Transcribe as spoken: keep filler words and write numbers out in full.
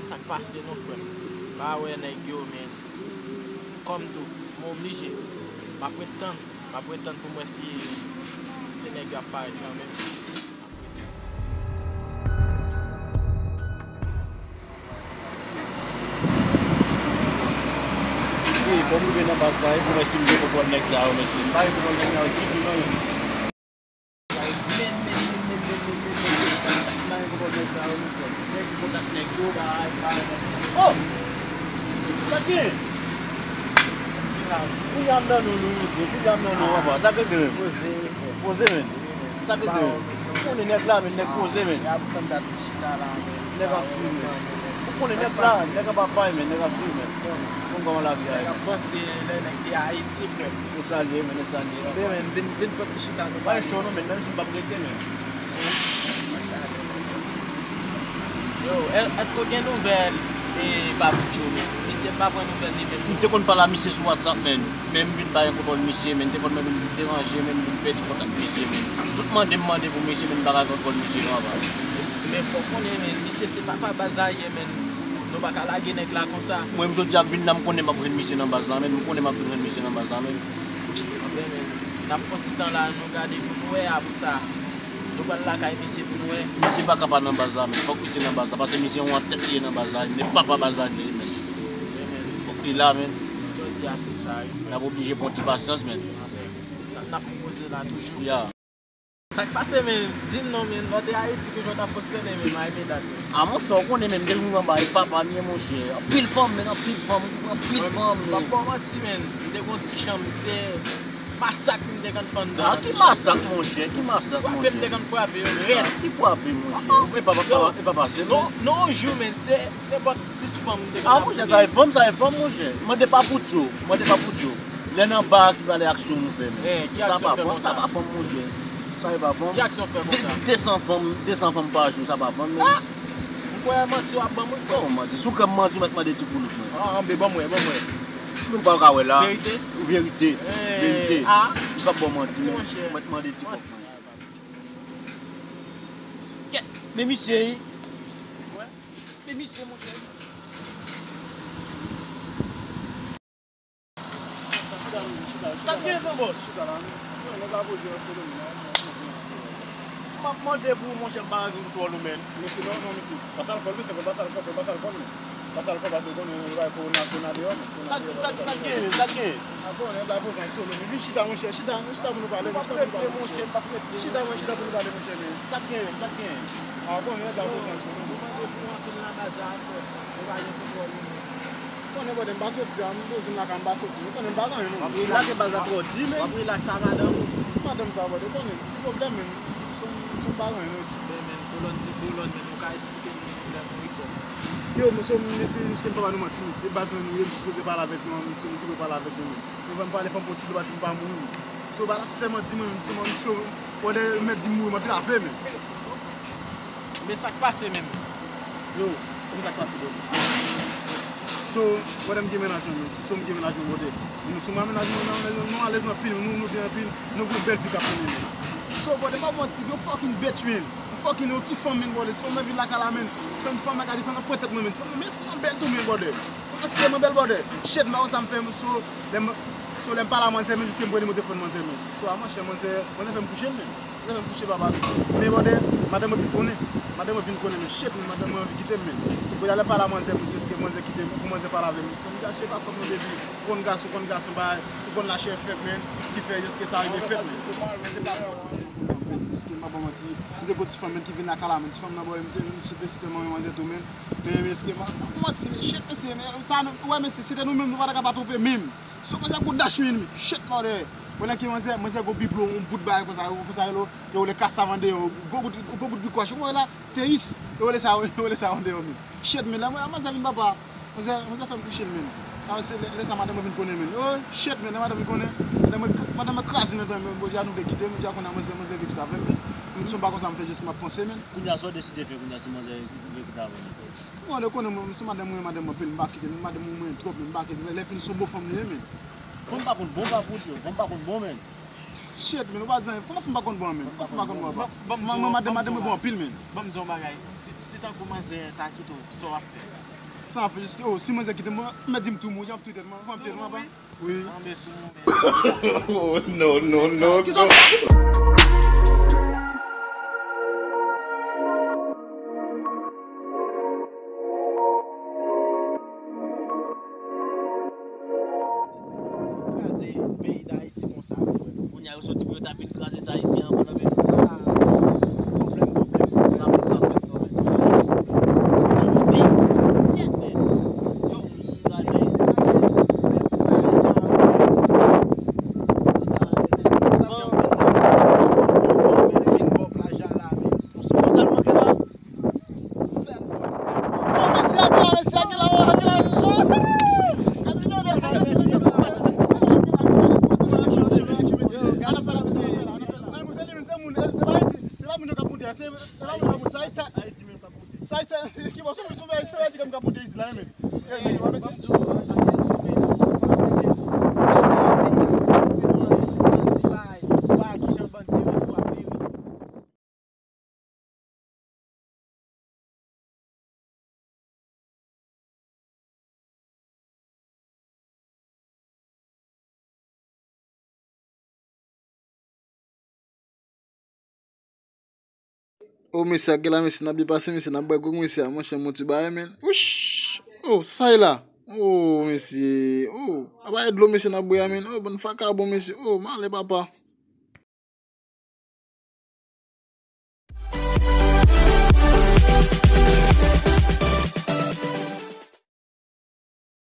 Sa k pase non, frè m? M pa wè nèg yo, men kòm tou, m oblije. M ap ret tann. M ap ret tann pou m wè si, si nèg yo ap parèt kanmenm. Wi, fò m rive nan baz la wi, pou m wè si m gen kontwòl nèg sa yo, mesye. M pa gen kontwòl nèg sa yo ditou, non. Oh! Sa k gen? Kounya m nan nou, nou, mesye. Kounya m nan nou, papa. Sa k gen? Poze, men. Sa k gen? Ou konnen nèg la, men, nèg poze, men. Nèg ap fri, men. Ou konnen nèg la, nèg ap bay, men, nèg ap fri, men. Konn kòman lavi a ye. Nèg ap panse lè nèg te Ayiti, frè. E sa l ye, men, e sa l ye. Men, men, vin, vin fè ti chita nou pale. Pa gen cho non, men, menm si m p ap rete, men. Yo, è-, èske w gen nouvèl, e, Bavoucho, men? Misye m pa pran nouvèl li menm. M te konn pale a misye sou WhatsApp, men. Men m vin pa gen kontwòl misye, men. M te konn menm vin deranje, men m vin pèdi kontak misye, men. Tout mande m mande pou misye, men m pa ka gen kontwòl misye non, papa. Men fò w konnen, men, misye se papa baz la ye, men. Nou pa ka lage nèg la konsa. Mwen, jodi a, m vin la, m konnen m ap jwenn misye nan baz la, men. M konnen m ap vin jwenn misye nan baz la, men. Anben, men, n ap fè yon ti tan la, nou gade pou nou wè, apre sa, nou pral lakay misye pou nou wè. Misye pa ka pa nan baz la, men. Fòk misye nan baz la, paske misye yon antèt li ye nan baz la, li papa baz la li ye, men. Fòk li la, men. Sa w di a, se sa, wi, frè. N ap oblije pran ti pasyans, men. Anben, n ap, n ap fè koze la toujou. Ya. Sa k pase, men? Di m non, men. Lè w te Ayiti, kijan w t ap fonksyone, men? M a renmen dat, men. A, monchè, w konnen, men, m te viv anba e papa m ye, monchè. Anpil fanm, men, anpil fanm, anpil fanm, men. M ap ba w manti, men. M te gen yon ti chanm, se masak m te konn fè anndan. A, ki masak, monchè? Ki masak, monchè? Frape m te konn frape yo rèd. A, ki frape, monchè? E pa, e pa, e pa pase, non, non, yon jou, men, se nenpòt dis fanm m te konn ap touye. A, monchè, sa e fanm, sa e fanm, monchè. Mande Papoucho, mande Papoucho. Lè nan ba, ki valè aksyon nou fè, men? Eh, ki aksyon fè konsa? Sa pa fanm, monchè. Sa e pa fanm. Ki aksyon fè konsa? De, de san fanm, de san fanm pa jou, sa pa fanm, men. Ah! M kwè manti w ap ban m wi, frè. Kòman manti? Si w kwè m manti, w mèt mande ti koulout mwen. Ah, anben, ban m wè, ban m wè. Men w pa ka wè la. Verite? Verite. Eh, verite. Ah. M p ap ba w manti, men. Manti, monchè. W mèt mande ti kòb mwen. Kèt, men misye, wi. Wè. Men misye, monchè, misye. Sa k gen, gran bòs? Chita la, men. Nèg la poze yon solo, men. M ap mande pou ou, monchè, m pa gen kontwòl ou, men. Mesye, non, non, mesye. Pase alkòl, mesye, fò pase alkòl, fò pase alkòl, men. Pase alkòl, pase alkòl, nou bay kowona, kowona deyò, men. Sa, sa, sa k gen, sa k gen? A bon, nèg la poze yon solo, men. Vin chita, monchè, chita, chita pou nou pale, men. Chita pou nou pale, monchè. Chita, mwen, chita pou nou pale, monchè, men. Sa k gen, sa k gen? A bon, nèg la poze yon solo, men. Mwen mande pou anpil nan baz la, frè. Ou pa gen kontwòl ou, men. Konnen, brother, m pa soti a, m poze m lakay, m pa soti. Ou konnen m pa gen anyen, non. W ap rilaks, lage baz la twò di, men. W ap rilaks a madanm ou. Madanm sa, brother, konnen, ti pwoblèm, men. Se yon, se yon bagay, non, isi. Men, men, kolòn se kolòn, men, ou ka eksplike nou pwoblèm ou, wi, frè. Yo, mesye, mesye, mesye, m pa ba nou manti, mesye. Se baz mwen nou ye, m sipoze pale avèk nou, mesye, m sipoze pale avèk nou, men. Yo, ban m pale, fò m pran ti dlo, paske m pa mouri, men. So, bagay la si tèlman di mwen, m, m cho, brother, mèt di m mouri, m antrave, men. Men sa k pase menm? Yo, men sa k pase, brother. So, brother, m gen mennaj mwen, men. So, m gen mennaj mwen, brother. Nou, sou mwen, mennaj mwen, nou, nou, nou alèz anpil, nou, nou byen anpil, nou gen yon bèl fi k ap mennen nou. So, brother, m pa manti, yon fucking bitch, men. Yon fucking yon ti fanm, men, brother. Ti fanm nan vin lakay la, men. Se yon fanm la ka di fanm nan pran tèt mwen, men. Ti fanm nan, men fanm nan bèl tou, men, brother. Fanm nan sèlman bèl, brother. Shit, m pa konn sa m fè, so, lè m, so, lè m pale a manzè, men, jiske m pran nimewo telefòn manzè, men. So, a, monchè, manzè, manzè fè m kouche, men. Lè m kouche, papa. Men, brother, madanm mwen vin konnen. Madanm mwen vin konnen, men shit, men madanm mwen anvi kite m, men. Kounye a, lè m pale a manzè, pou jiske manzè kite m, pou manzè pale avè m. So, m di a, shit, pa fòt mwen, baby. Ou konn gason, ou konn gason, bay, ou konn lachè fèt, men. Ki fè jiske sa rive fèt, men. Se pa fòt mwen, men. Jiske m pa ba w manti. M te gon ti fanm, men, ki vin lakay la, men. Ti fanm nan, brother, m te, m te site, site manman manzè tou, men. Men, men, jiske m pa ba w manti, men shit, mesye, men, sa, ou wè, mesye, si se te nou menm, nou pa ta ka pa twonpe, menm. Sou manzè kou dach, men, men, shit, mòde. Mwen nan ki manzè, manzè gon biblo, yon bout bagay konsa, konsa, yo, yo rele kasav andeyò, gwo bout, gwo bout bikwach, ou wè la, teyis, yo rele sa, yo rele sa andeyò, men. Shit, men, lè mwen, manzè vin papa, manzè, manzè fè m kouche l, men. A, se lè, lè sa madanm mwen vin konnen, men. Oh, shit, men, lè madanm vin konnen, madanm mwen, madanm mwen kraze nan tan, men, bon, di a nou vle kite m, di a konnen manzè, manzè vin kite avè m, men. Men, si m pa konsa, m fè jis m ap panse, men. Kounye a, sa w deside fè, kounye a, si manzè vle kite avè m? Bon, lè konnen mwen, se madanm mwen, madanm mwen anpil, m pa kite, men madanm mwen, mwen twòp, men m pa kite, lè, lè fini se yon bon fanm li ye, men. Fanm pa konn bon, pa pou di yo, fanm pa konn bon, men. Shit, men, ou pa di anyen, kòman fanm pa konn bon, men? Kòman fanm pa konn bon, papa? Mwen, mwen, madanm, madanm mwen bon anpil, men. Ban m di w yon bagay, si, si tankou manzè ta kite w, sa w ap fè? Sa fè jiske, oh, si manzè kite m, mwen, mèt di m tou mou, jan ap twite m, fò m twite m, papa. Wi. Oh, no, no, no, no. Kraze peyi Dayiti konsa, frè. Kounye a, yo soti pou yo ta vin kraze sa isi ankò nan peyi. Ah, pwoblèm, pwoblèm. Sa pou kraze peyi. Ti peyi konsa. Yo, kraze. O mesye, ak la mesye, n ap byen pase, mesye, n ap bwè gwòg, mesye, a, monchè, mouti bagay, men. Wouch! O, sa e la? O, mesye, o, a, bagay dlo, mesye, n ap bwè a, men. O, bann vakabon, mesye, o, malè, papa.